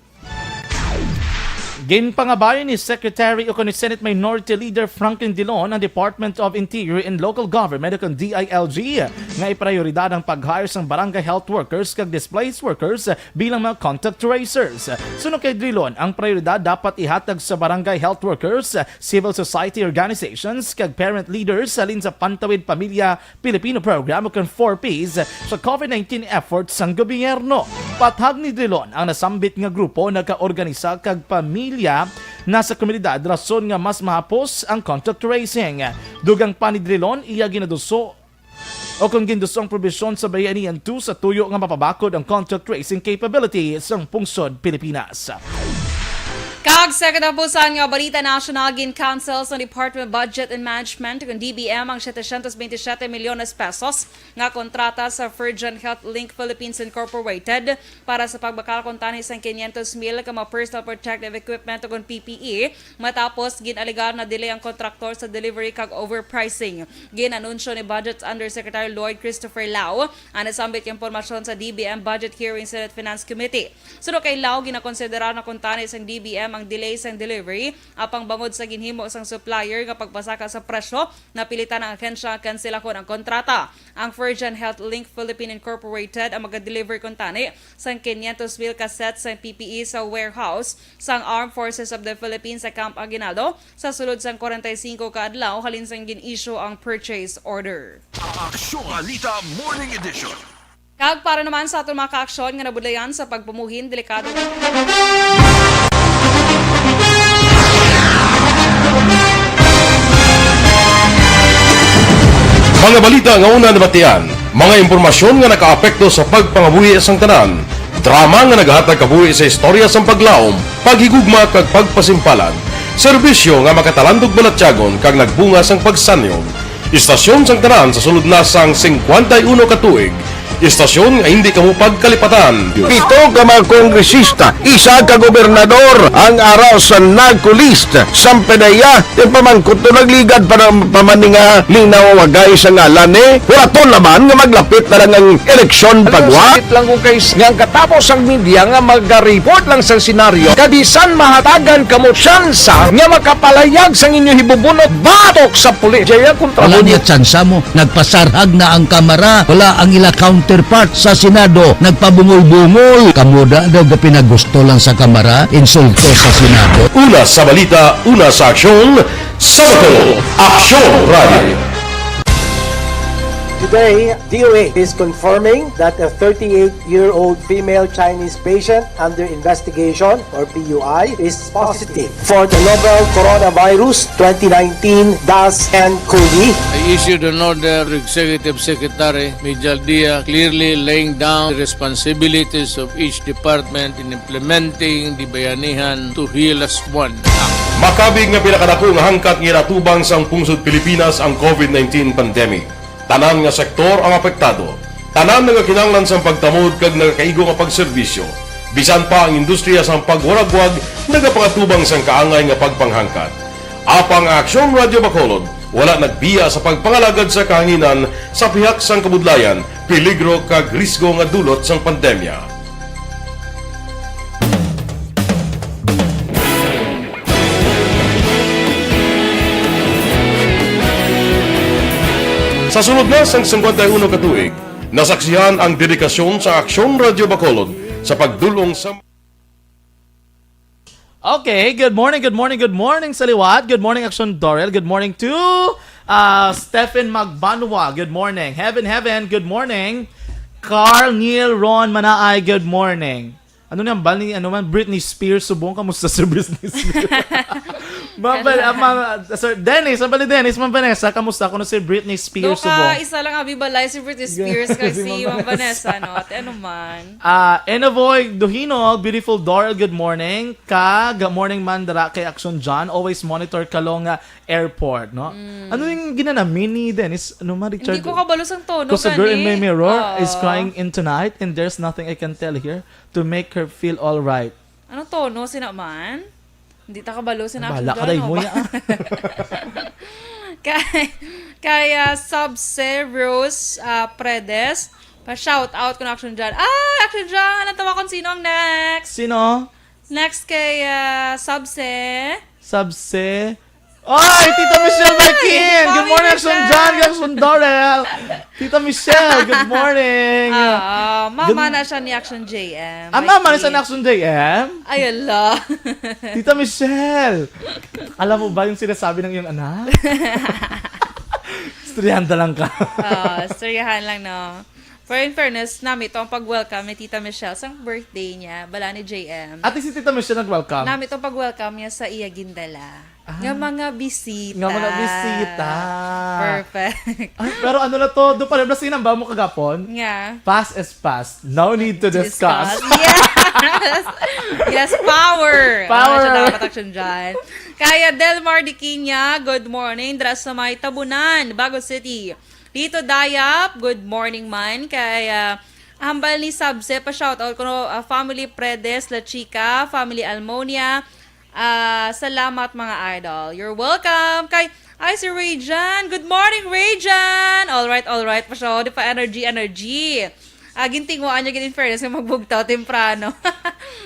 Ginpangabay ni Secretary o ni Senate Minority Leader Franklin Drilon ang Department of Interior and Local Government o kon D I L G nga iprioridad ang pag-hire sang barangay health workers kag displaced workers bilang mga contact tracers. Suno kay Drilon, ang prioridad dapat ihatag sa barangay health workers, civil society organizations, kag parent leaders halin sa Pantawid Pamilya Pilipino Program o kon four Ps sa COVID nineteen efforts sang gobyerno. Pathag ni Drilon, ang nasambit nga grupo nagaorganisa kag pamilya na sa komunidad, rason nga mas mahapos ang contact tracing. Dugang pa ni Drilon, iya ginaduso o kon ginduso ang probisyon sa Bayanihan two sa tuyo nga mapabakod ang contact tracing capability sang pungsod Pilipinas. Kag sa katapusan nga balita nasyonal, gin-cancel sa Department of Budget and Management, kung D B M, ang setecientos veintisiete milyones pesos nga kontrata sa Virgin Health Link Philippines Incorporated para sa pagbakal kuntani sang quinientos mil ka mga personal protective equipment, kung P P E, matapos gin-alegar na delay ang kontraktor sa delivery kag overpricing. Gin-anunsyo ni Budget Undersecretary Lloyd Christopher Lao ang nasambit nga impormasyon sa D B M Budget Hearing Senate Finance Committee. Suno kay Lao, ginakonsiderar na kuntani sang D B M ang delay sang delivery, apang bangod sa ginhimo sang supplier nga pagpasaka sa presyo, napilitan ang ahensya nga kanselahon ang kontrata. Ang Virgin Health Link Philippine Incorporated ang magadeliver kuntani sang quinientos mil ka sets sang P P E sa warehouse sang Armed Forces of the Philippines sa Camp Aguinaldo sa sulod sang kwarenta y singko ka adlaw halin sang gin-issue ang purchase order. Aksyon Balita Morning Edition. Kag para naman sa aton mga kaaksyon nga nabudlayan sa pagpamuhin, delikado. Mga balita nga una nabatian, mga impormasyon nga nakaapekto sa pagpangabuhi sang tanan, drama nga nagahatag kabuhi sa istorya sang paglaom, paghigugma kag pagpasimpalan, serbisyo nga makatalandog balatyagon kag nagbunga sang pagsanyog. Istasyon sang tanan sa sulod na sang singkwenta y uno ka tuig. Istasyon nga hindi kamo pagkalipatan. Pito ka mga kongresista, isa ka gobernador ang ara sa NACO list. Sang P D E A, ti pamangkot to nagligad pa na, pa man ni nga linaw wagay sa ngalan ni. Huraton naman nga maglapit na lang ang eleksyon. Alam mo, pagwa. Sakit lang kung kay s-, nga ang katapos ang media nga magareport lang sa senaryo, kabisan mahatagan kamo tsansa nga makapalayag sang inyo hibubunot batok sa pulis. Jaya kontra. Wala mo niya tsansa mo. Nagpasarhag na ang Kamara. Wala ang ila counterpart sa Senado. Nagpabungol-bungol. Kamo da daw gapinagusto lang sa Kamara. Insulto sa Senado. Una sa balita, una sa aksyon, sa Bacolod, Aksyon Radio. Today, D O H is confirming that a thirty-eight-year-old female Chinese patient under investigation, or P U I, is positive for the novel coronavirus twenty nineteen dash N COVID. I issued an order to Executive Secretary Mijal Dia, clearly laying down the responsibilities of each department in implementing the Bayanihan to Heal As One Act. Makabig nga pinakadako nga hangkat nga ginatubang sang pungsod Pilipinas ang COVID nineteen pandemic. Tanan nga sektor ang apektado. Tanan nagakinahanglan sang pagtamod kag nagakaigo nga pagserbisyo. Bisan pa ang industriya sang pagwaragwag nagapangatubang sang kaangay nga pagpanghangkat. Apang ang Aksyon Radio Bacolod wala nagbiya sa pagpangalagad sa kahanginan sa pihak sang kabudlayan, peligro kag risgo nga dulot sang pandemya. Sa sulod na sang singkwenta y uno ka tuig, nasaksihan ang dedikasyon sa Aksyon Radio Bacolod sa pagdul-ong sa Okay, good morning, good morning, good morning sa liwat. Good morning, Aksyon Dorel. Good morning to, uh, Stephen Magbanwa. Good morning. Heaven, Heaven, good morning. Carl Neil Ron Manaay, good morning. Ano na ang bal ni, ano man, Britney Spears subong? Kamusta si Britney Spears? Ma'am Val-, ah, Ma'am, ah, Sir Dennis, Ma'am Val-, Dennis, Ma'am Vanessa, kamusta? Kuno si Britney Spears subong? Isa lang abi balay si Britney Spears kag si Ma'am Vanessa, no? Ate, ano man? Ah, Enovoy Duhino, beautiful Doral, good morning. Kag morning man dara kay Action John, always monitor Kalonga Airport, no? Mm. Ano yung ginanami ni Dennis? Ano man, Richard? Hindi ko kabalo sang tono. 'Cause a girl in my mirror is crying in tonight and there's nothing I can tell here to make her feel all right. Ano tono sina man? Hindi ta kabalo sina Action John, no? Bahala ka, day, mo ya. Kay, kay, ah, Subse Rose, ah, Predes, pa-shout out ko na Action John. Ah, Action John, ang tawa kung sino ang next. Sino? Next kay, ah, Subse. Subse. Oy, Tita Michelle Marquez! Good morning, Action John, Action Dorel. Tita Michelle, good morning. Ah, mama na siya ni Action J M. Ah, mama na siya ni Action J M? Ay, ala. Tita Michelle, alam mo ba yung sinasabi ng iyong anak? Estudyante lang ka. Ah, istoryahan lang, no? Pero in fairness, nami to ang pag-welcome ni Tita Michelle sa birthday niya, bala ni J M. Ate, si Tita Michelle nag-welcome? Nami to ang pag-welcome niya sa iya gindala. Ah. Nga mga bisita. Nga mga bisita. Perfect. Ay, pero ano na to? Doon pa rin, sinamba mo kagapon? Nga. Past is past. No need to discuss. Yes! Yes, power! Power! Ano siya dapat action dyan? Kaya Delmar Diquiña, good morning. Dra sa may Tabunan, Bago City. Lito Dayap, good morning man. Kay, ah, hambal ni Sabse, pa-shoutout ko, no, ah, family Predes, La Chica, family Almonia. Ah, salamat, mga idol. You're welcome. Kay, ay, si Rayjan. Good morning, Rayjan! All right, all right. Pa siya, di pa energy, energy. Ah, gintinguan niya, gid, in fairness, nga magbugtaw temprano.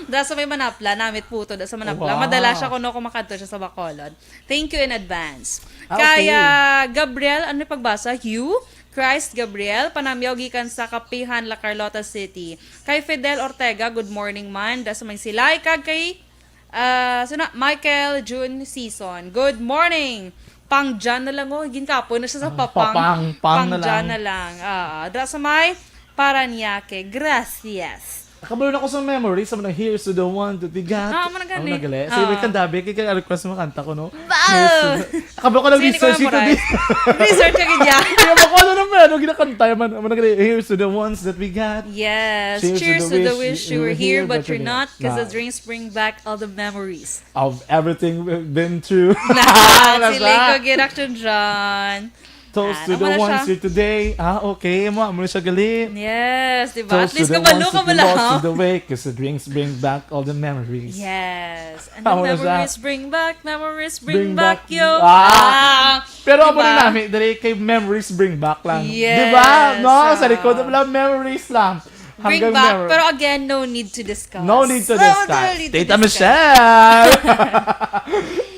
Dra sa may Manapla, namit puto, dra sa Manapla. Wow. Madala siya kuno kung makadto siya sa Bacolod. Thank you in advance. Ah, okay. Kaya, Gabriel, ano yung pagbasa? Hugh Christ Gabriel, panamyaw gikan sa Kapihan, La Carlota City. Kay Fidel Ortega, good morning man. Dra sa may Silay, kag kay, ah, sino? Michael June Season. Good morning. Pang Jan na lang, oh. Ginkapoy na siya sa Ah, papang. papang, pang Pang na Jan lang. na lang. Ah, dra sa may Parañaque. Gracias. Kabalo na ko sa memory, sa mga "Here's to the one that we got." Ah, amo na gani. Amo na gali. Sige, Ah. kay kandabi, kay, kay request mo kanta ko, no? Wow! Here's to the, kabalo ko lang Sige, research Nicola ito, Moraes. di. Research ka, gid, ya. Kaya ba ko ano naman, ano ginakanta man? Amo na gali, "Here's to the ones that we got." Yes. Cheers Cheers to to the the wish wish you you were were here, here, but but you're you're not, not. 'Cause the Nah. drinks bring back all the memories. Of everything we've been through. Nah, Wala sila sa ko gid action dyan. Toast Ah, to the naman na ones siya. here today. Ah, okay. Mo, mo na siya gali. Yes, di ba? At Toast to least the kabalo ones ka that ba we lost lang? to the way, 'cause the drinks bring back all the memories. Yes. And the Tama na siya. memories bring back, memories bring Bring back back. you. Ah. Ah, Pero di amo ba? na namin, dali kay memories bring back lang. Yes, Di ba? No, sa ah. likod na pala, memories lang. Bring Hanggang back, memory. pero again, no need to discuss. No need to No, discuss. no need to Tita discuss. Michelle!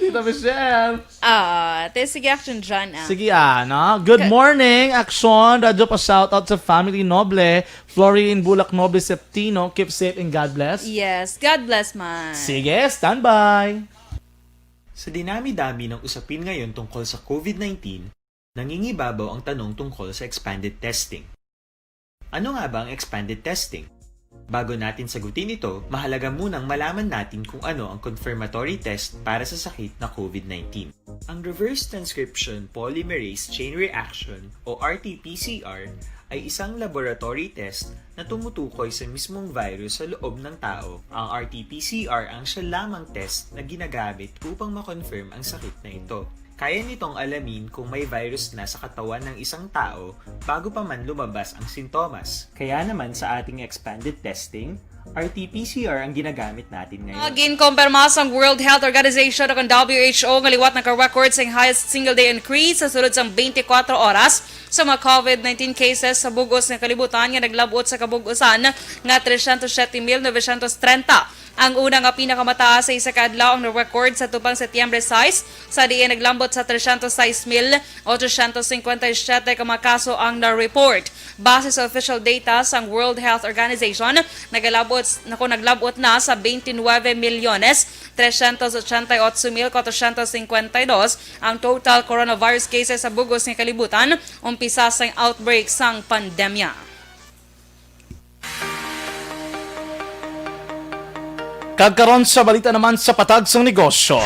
Tita Michelle! Ah, te, sige, action dyan, ah. Sige, ah, no? Good Ka- morning, action. Radyo pa, shout out sa family Noble, Florine Bulak Noble Septino. Keep safe and God bless. Yes, God bless man. Sige, standby. Sa dinami-dami ng usapin ngayon tungkol sa COVID nineteen, nangingibabaw ang tanong tungkol sa expanded testing. Ano nga ba ang expanded testing? Bago natin sagutin ito, mahalaga munang malaman natin kung ano ang confirmatory test para sa sakit na COVID nineteen. Ang reverse transcription polymerase chain reaction o R T P C R ay isang laboratory test na tumutukoy sa mismong virus sa loob ng tao. Ang R T P C R ang siya lamang test na ginagamit upang ma-confirm ang sakit na ito. Kaya nitong alamin kung may virus na sa katawan ng isang tao bago pa man lumabas ang sintomas. Kaya naman sa ating expanded testing, R T P C R ang ginagamit natin ngayon. Ginkumpirma sang World Health Organization o kang W H O nga liwat naka-record sing highest single day increase sa sulod sang twenty-four oras sa mga COVID nineteen cases sa bug-os nga kalibutan nga naglab-ot sa kabug-usan nga tresyentos siyete mil novecientos trenta. Ang una nga pinakamataas sa isa ka adlaw ang na-record sa tubang Setyembre sais, sa diin naglambot sa tresyentos sais mil otosyentos singkwenta y siyete ka mga kaso ang na-report. Base sa official data sang World Health Organization, nagalabot, naku, naglabot na sa twenty-nine milyones tresyentos ochenta y ocho mil cuatrocientos cincuenta y dos ang total coronavirus cases sa bug-os nga kalibutan umpisa sang outbreak sang pandemya. Kag karon sa balita naman sa patag sang negosyo.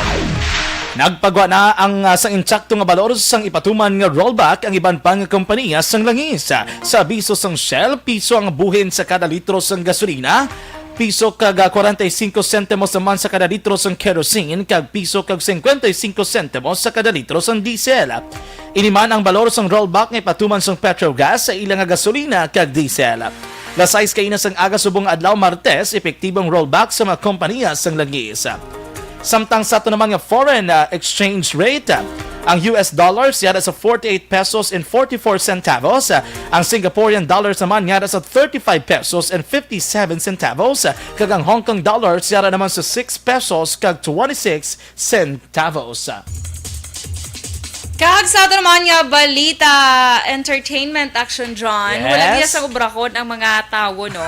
Nagpagwa na ang, ah, sang insakto nga balor sang ipatuman nga rollback ang iban pa nga kompanya sang langis. Sa abiso sang Shell, piso ang buhin sa kada litro sang gasolina, piso kag, ah, kwarenta y singko sentimos naman sa kada litro sang kerosene, kag piso kag singkwenta y singko sentimos sa kada litro sang diesel. Ini man ang balor sang rollback nga ipatuman sang Petrogas sa ila nga gasolina kag diesel. Las sais kaina sang aga subong nga adlaw, Martes, epektibo ang rollback sa mga kompanya sang langis. Samtang sa ato naman nga foreign, ah, exchange rate, ah, ang U S dollars yara sa forty-eight pesos and forty-four centavos, ah, ang Singaporean dollars naman yara sa thirty-five pesos and fifty-seven centavos, ah, kag ang Hong Kong dollars yara naman sa six pesos kag twenty-six centavos. Kag sa ato naman nga balita, entertainment, Action John. Yes. Wala niya sa obrakon ang mga tawo, no?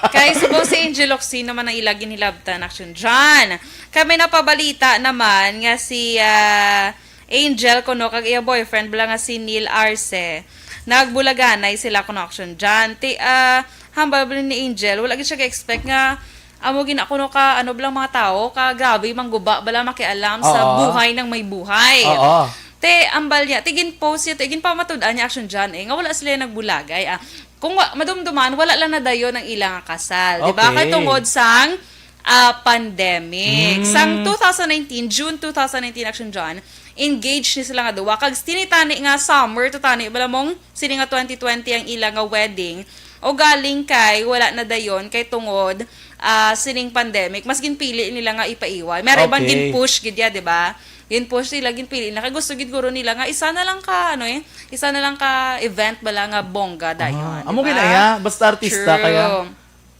Kay subong si Angel Locsin naman ang ila ginhilabtan, Action John. Kay may napabalita naman nga si, ah, Angel kuno kag iya boyfriend bala nga si Neil Arce. Nagbulaganay sila kuno, Action John. Ti, ah, hambal ba ni Angel, wala gid siya ka-expect nga amo gina kuno ka, ano, bala mga tao, ka grabe mangguba bala makialam sa Oo. buhay ng may buhay. Oo. Te, ambal niya, ti ginpost niya, ti ginpamatud-an niya, Action John, eh, nga wala sila nagbulagay, ah. Kung wa-, madumduman, wala lang na dayon ang ilang kasal, di ba? Okay. Kay tungod sang, ah, pandemic. Mm. Sang two thousand nineteen, June two thousand nineteen, Action John, engaged ni sila nga duwa. Kag tinitani nga summer to tani, bala mong sini nga twenty twenty ang ila nga wedding. O galing kay wala na dayon kay tungod, ah, sining pandemic, mas ginpili nila nga ipaiway. May iban Okay. gin-push gid ya, di ba? Gin-push nila, ginpili na kay gusto gid guro nila nga isa na lang ka, ano eh, isa na lang ka event bala nga bongga dayon, Ah, di amo ba? gid na iya, basta artista True. kaya.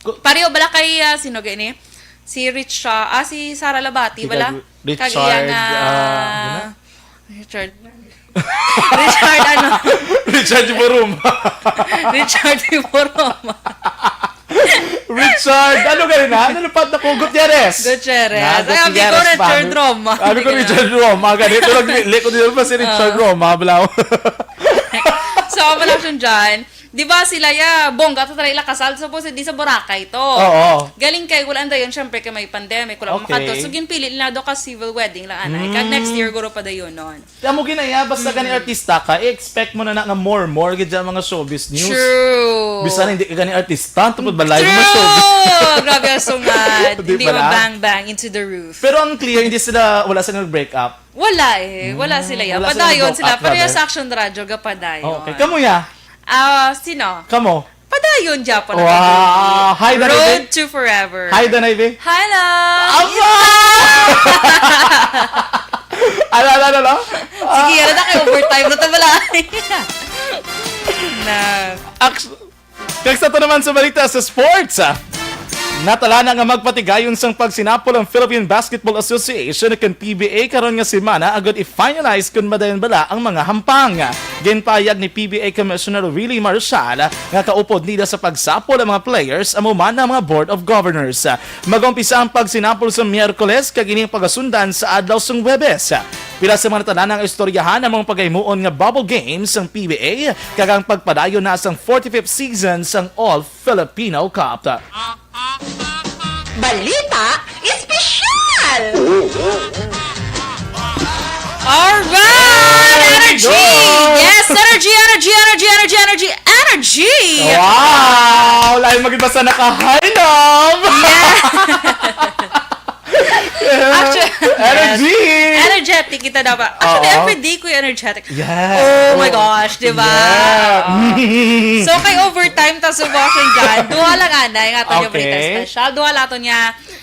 Ku- Pareho bala kay, ah, sino gani? Si Richard, ah, si Sara Labati Si bala. Kag Richard, Kag iya nga ah, ano? Richard. Richard, ano? Richard Boroma. Richard Boroma. Richard, ano gani na? Ano pa na ko? Gutierrez. Gutierrez. Na, Ay, abi ko Gutierrez pa. Richard Roma. Abi ko Richard Roma. Gani, pero nagli-, ko din pa si Richard Oo. Roma, balaw. So, amo lang siya dyan. Di ba sila ya, bongga to tara ila kasal, suppose di sa Boracay to. Oo. Galing kay, wala dayon, syempre, kay may pandemic, wala Okay. makadto. So, ginpili nila do ka civil wedding lang, anay. Kag Mm. next year, guro pa dayon nun. Kaya mo ginaya, basta gani Mm. artista ka, i-expect mo na na nga more, more, gid dyan mga showbiz news. True. Bisan hindi ka gani artista, tupad balay mo True! showbiz. Grabe ang sungad. Di Hindi ba mo lang? bang, bang into the roof. Pero ang clear, hindi sila, wala sila nag-break up. Wala eh. Wala Mm, sila ya. wala sila Padayon nag-break sila. up, Pero rather. sa Action Radyo, gapadayon. Okay. Kamo ya? Ah, sino? Kamo? Padayon, Japan. Wow! Hi, Road Danay, be. to Forever. Hi, Danay, be. Hi, love. Aba! Ala, ala, ala, ala. Sige, Ah. ano na kayo? Overtime na tabala. Na. Aks-, kag sa to naman sa balita sa sports, ah. Natala na nga magpatigayon sang pagsinapol ang Philippine Basketball Association kag P B A karon nga semana agud i-finalize kon madayon bala ang mga hampang. Ginpahayag ni P B A Commissioner Willie Marshal nga kaupod nila sa pagsapol ang mga players amo man ang mga Board of Governors. Mag-umpisa ang pagsinapol sa Miyerkules kag ining pagasundan sa adlaw sang Huwebes. Pila sa mga natalanang istoryahan ang mga paghimuon nga bubble game sang P B A kag ang pagpadayon na sang forty-fifth season sang All Filipino Cup. Balita Espesyal! Alright! There we Energy! go! Yes! Energy, energy, energy, energy, energy, energy! Wow! Lain magibasa na ka. Hi, love! Yeah! Actually, Energy! yes. Energetic kita dapat. Actually, Oo. every day ko yung energetic. Yes. Oh my Oo. gosh, di ba? Yeah. Oo. So, kay overtime ta sa Washington dyan, duha lang anay nga ato niya Okay. balita special. Duha lang ato niya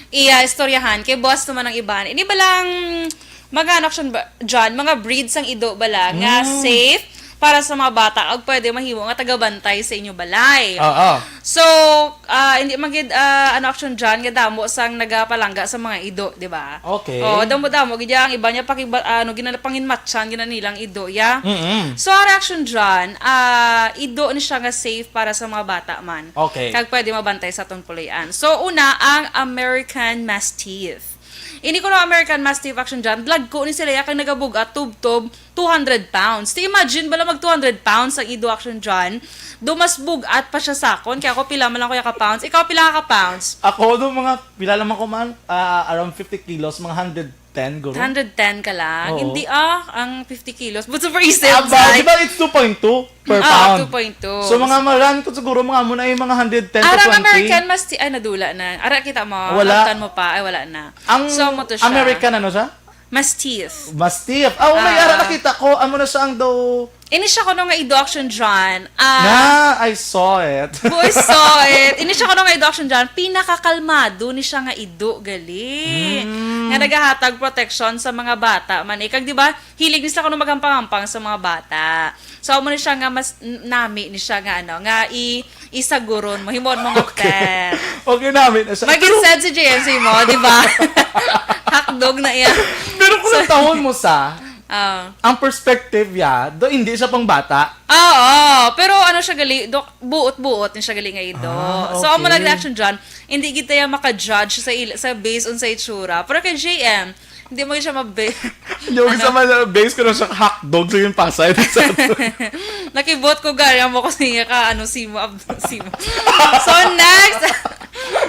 iya istoryahan. Kay boss naman ang iban. Ini ba lang mga anak siya ba, dyan, mga breed sang ido ba lang nga Mm. safe para sa mga bata ag pwede mahimo nga tagabantay sa inyo balay. Oo. So, ah, hindi man gid, ah, ano, Action John, nga damo sang nagapalangga sa mga ido, di ba? Okay. Oo, damo-damo gid ang iba niya pakiba-, ano, gina-, panginmatsan gina nilang ido, ya. Mm-mm. So, ang Action John, ah, ido ni siya nga safe para sa mga bata man. Okay. Kag pwede mabantay sa atong puloy-an. So, una, ang American Mastiff. Ini kuno American Mastiff, Action John, lagko ni sila ya kay nagabug-at tubtob two hundred pounds. Ti imagine bala mag two hundred pounds ang ido, Action John. Do mas bug-at pa siya sakon. Kaya ako, pila man lang kuya ka pounds. Ikaw, pila ka pounds? Ako, do mga, pila lang ako man, ah, around fifty kilos, mga hundred ten, guro. Hundred ten ka lang? Oo. Hindi, ah, ang fifty kilos. But super easy, Aba, di ba it's two point two per Ah, pound? two point two. So, mga maran ko siguro, mga mo na yung mga hundred ten to Arang twenty. American Mastiff, ay, nadula na. Ara, kita mo, Wala. Hamtan mo pa, ay, wala na. Ang So, mo to siya. American, ano siya? Mastiff. Mastiff. Ah, oh, may Ah. ara nakita ko. Amo na siya ang daw. Ini siya kuno nga ido, Action John. Ah, Na, I saw it. Boy, saw it. Ini siya kuno nga ido, Action John. Pinakakalmado ni siya nga ido, gali. Mm. Nga nagahatag protection sa mga bata man. Eh, kag, di ba, hilig ni sila kuno maghampang-hampang sa mga bata. So, amo ni siya nga mas n-, nami ni siya nga, ano, nga i-, isaguron mo, himuon mo nga Okay. pet. Okay, nami na siya. Pero Mag-instead si J M C mo, di ba? Hakdog na iya. Pero kung So, natahon mo sa, Ah. ang perspective ya, do hindi siya pang bata. Ah, oo. Pero ano siya gali, do, buot-buot ni siya gali nga ido. Ah, So, amo okay. nag-reaction dyan. Hindi kita ya maka-judge sa il-, sa based on sa itsura. Pero kay J M, hindi mo siya mabe-, Hindi ko Ano? sa mga base ko na siya hotdog sa yung pasay. Nakibot ko gaya mo kasi ka, ano, simo, abdo, simo. So, next.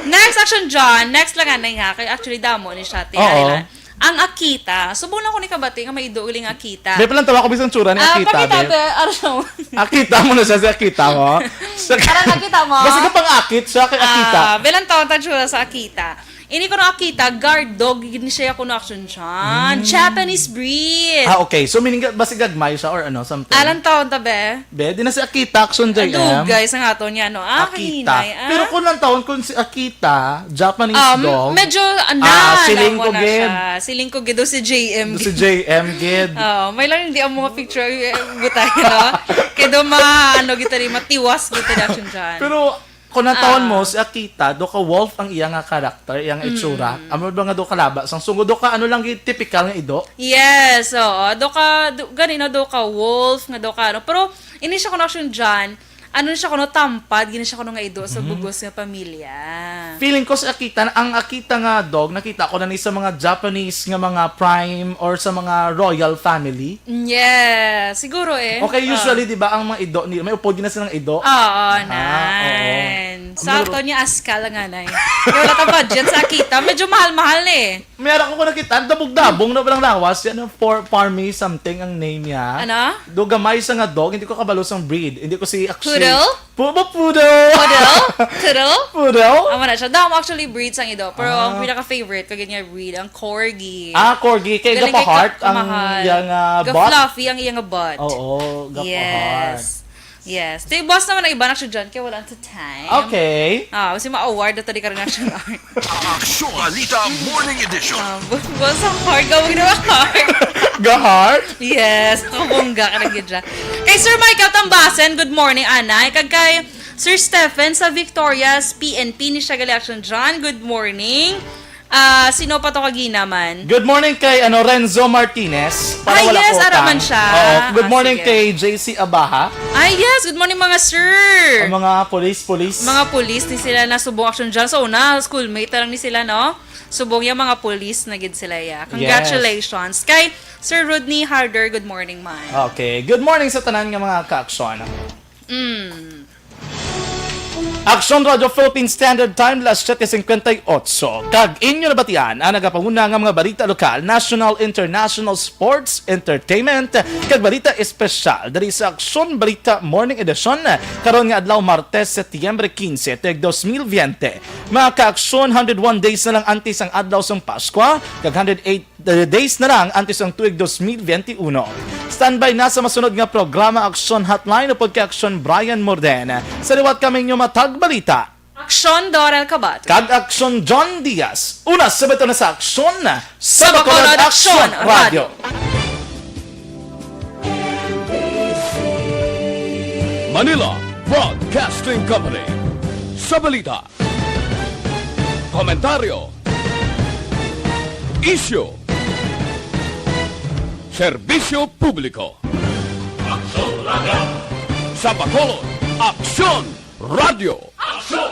Next, Action John. Next lang, anay, ha? Kaya actually, damo ni siya. Ti, Oo. Ay, na. Ang Akita, subong lang ko ni kabati nga may ido uling Akita. Be, palantawa ko bisan tsura ni Ah, Akita, pakita, be. be. Ano siya? Akita mo na siya, si Akita mo. Sa Para nakita mo? Basta ka pang akit siya kay Akita. Ah, bilang taon ta tsura sa Akita. Ini ko na Akita, guard dog, yun siya ko na Action John. Hmm. Japanese breed. Ah, okay. So, meaning, basta gagmay siya or ano, something? Alang taon ta, be? Be, di na si Akita, Action J M. Dugay sa nga to niya, no? Ah, Akita. Kahinay, ah. Pero kung lang taon, kung si Akita, Japanese Um, dog. medyo, ah, Ah, na, siling na ko mo na gid. siya. Siling ko gid, do si J M Do si gid. J M gid. Oo, may lang hindi ang mga picture, eh, butay, no? Kaya do ma-, ano, gid tani, matiwas gid tani, Action John. Pero, kung natawon Ah. mo, si Akita, do ka wolf ang iya nga karakter, iya nga itsura. Mm. Amo ba nga do ka laba? Sang sungod do ka, ano lang gid, typical nga ido? Yes, oo. Do ka, do, gani na do ka wolf, nga do ka, ano. Pero, ini siya kuno, Action John, ano siya kuno, tampad, gini siya kuno nga ido sa Mm. bugos nga pamilya. Feeling ko si Akita, ang Akita nga dog, nakita ko na ni sa mga Japanese nga mga prime or sa mga royal family. Mm, yes, siguro eh. Okay, Oh. usually, di ba, ang mga ido nila, may upod gina silang ido. Oo, Ah, oo. nan. Ang Sa mga ato niya, askal nga, nay. Kaya wala ta budget sa Akita. Medyo mahal-mahal na eh. May ara ko ko nakita, ang dabog-dabong na walang lawas. Yan ang for, Parmi something ang name niya. Ano? Do gamay sa nga dog, hindi ko kabalo sang breed. Hindi ko si actually Poodle? Pu-, ba poodle? Poodle? Poodle? Poodle? Amo na siya. Damo actually breeds ang ido. Pero ang Ah. pinaka-favorite ko, ganyan breed, ang corgi. Ah, corgi. Kay Galing kay gapa-heart ka-, ang kamahal. iyang, ah, butt. Ga-fluffy ang iyang butt. Oo, gapa-heart. Yes. Yes. Di boss naman ang iba na siya dyan, kaya wala sa time. Okay. Ah, kasi ma-award na tadi ka rin national art. Aksyon Balita Morning Edition. Ah, bu-, bu-, sa hard, gawag na hard. Ga-heart? Yes, kabungga ka na gid siya. Kay Sir Michael Tambasen, good morning, anay. Kag kay Sir Stephen sa Victoria's P N P ni siya gali Action John, good morning. Ah, sino pa to kagina man? Good morning kay, ano, Renzo Martinez. Para Ay, wala yes, ko ara man utang. siya. Oo. Good Ah, morning sige. kay J C Abaha. Ay, yes, good morning, mga sir. Ang mga police, police. Mga police, ni sila na subong Action John. So, una, schoolmate na lang ni sila, no? Subong yung mga police na gid sila, ya. Yes. Congratulations. Kay Sir Rodney Harder, good morning, man. Okay. Good morning sa tanan nga mga ka-aksyon. Mm. Aksyon Radio Philippine Standard Time, las siete cincuenta y ocho. Kag inyo nabatian ang nagapanguna nga mga balita lokal, national, international, sports, entertainment, kag balita espesyal diri sa Aksyon Balita Morning Edition karon nga adlaw, Martes, Setyembre quince, tuig dos mil veinte. Mga ka-aksyon, hundred one days na lang antes ang adlaw sang Paskwa, kag hundred eight the days na lang antes ang tuig dos mil veintiuno. Standby na sa masunod nga programa, Aksyon Hotline upod kay Aksyon Brian Morden. Sa liwat kami inyo matag balita. Aksyon Dorel Kabat. Kag Aksyon John Diaz. Una sa bato na sa Aksyon, sa Sa Bacolod Bacolod Aksyon Aksyon Radio. Radio. Manila Broadcasting Company. Sa balita, komentaryo, isyu, serbisyo publiko. Aksyon Radio. Sa Bacolod, Aksyon Radio. Aksyon